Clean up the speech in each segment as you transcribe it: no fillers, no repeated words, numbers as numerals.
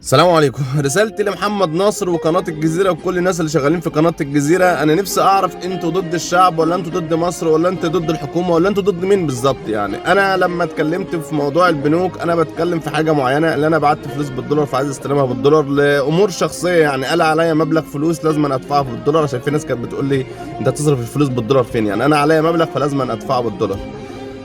السلام عليكم. رسالتي لمحمد ناصر وقناة الجزيرة وكل الناس اللي شغالين في قناة الجزيرة، انا نفسي اعرف انتوا ضد الشعب ولا انتوا ضد مصر ولا انتوا ضد الحكومة ولا انتوا ضد مين بالظبط؟ يعني انا لما اتكلمت في موضوع البنوك انا بتكلم في حاجة معينة، اللي انا بعت فلوس بالدولار فعايز استلمها بالدولار لامور شخصية، يعني قال عليا مبلغ فلوس لازم أنا ادفعه بالدولار، عشان في ناس كانت بتقول لي انت تصرف الفلوس بالدولار فين؟ يعني انا عليا مبلغ فلازم أنا ادفعه بالدولار.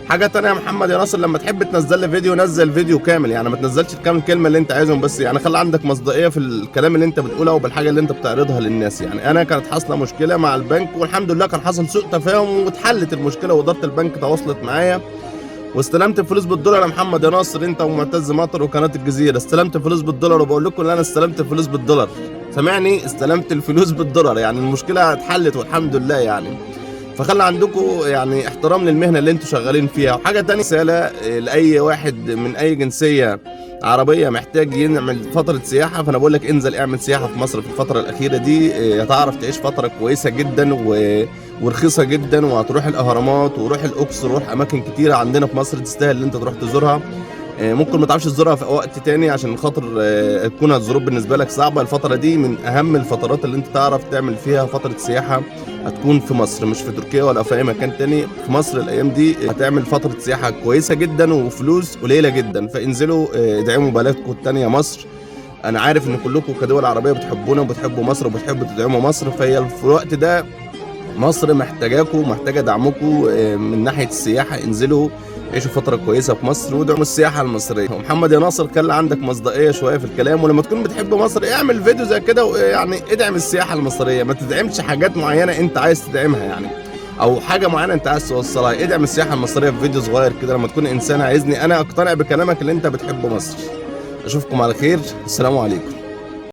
حاجة تانية يا محمد يا ناصر، لما تحب تنزل لي فيديو نزل فيديو كامل، يعني ما تنزلش الكام كلمة اللي انت عايزهم بس، يعني خلي عندك مصداقية في الكلام اللي انت بتقوله وبالحاجه اللي انت بتعرضها للناس. يعني انا كانت حاصله مشكلة مع البنك والحمد لله كان حصل سوء تفاهم واتحلت المشكلة، واداره البنك تواصلت معايا واستلمت الفلوس بالدولار. يا محمد يا ناصر انت ومعتز مطر وقناة الجزيرة، استلمت الفلوس بالدولار، وبقول لكم ان انا استلمت الفلوس بالدولار، سامعني؟ استلمت الفلوس بالدولار، يعني المشكلة اتحلت والحمد لله. يعني فخلي عندكم يعني احترام للمهنه اللي انتوا شغالين فيها. وحاجه تانية، رسالة لاي واحد من اي جنسية عربية محتاج يعمل فترة سياحة، فانا بقول لك انزل اعمل سياحة في مصر في الفترة الاخيرة دي، هتعرف تعيش فترة كويسة جدا ورخيصه جدا، وهتروح الاهرامات وروح الاقصر وروح اماكن كتيرة عندنا في مصر تستاهل ان انت تروح تزورها. ممكن ما تعرفش تزورها في وقت تاني عشان خاطر تكون الظروف بالنسبة لك صعبة. الفترة دي من اهم الفترات اللي انت تعرف تعمل فيها فترة سياحة، هتكون في مصر مش في تركيا ولا في اي مكان تاني. في مصر الايام دي هتعمل فترة سياحة كويسة جدا وفلوس قليله جدا، فانزلوا ادعموا بلدكم التانية مصر. انا عارف ان كلكم كدول عربية بتحبونا وبتحبوا مصر وبتحبوا تدعموا مصر، فهي في الوقت ده مصر محتاجاكم ومحتاجة دعمكم من ناحية السياحة. انزلوا عيشوا فترة كويسة في مصر وادعموا السياحة المصرية. ومحمد يا ناصر خلي عندك مصداقية شوية في الكلام، ولما تكون بتحب مصر اعمل فيديو زي كده، ويعني ادعم السياحة المصرية، ما تدعمش حاجات معينة انت عايز تدعمها يعني او حاجة معينة انت عايز توصلها. ادعم السياحة المصرية في فيديو صغير كده لما تكون انسان عايزني انا اقتنع بكلامك اللي انت بتحب مصر. اشوفكم على خير، السلام عليكم.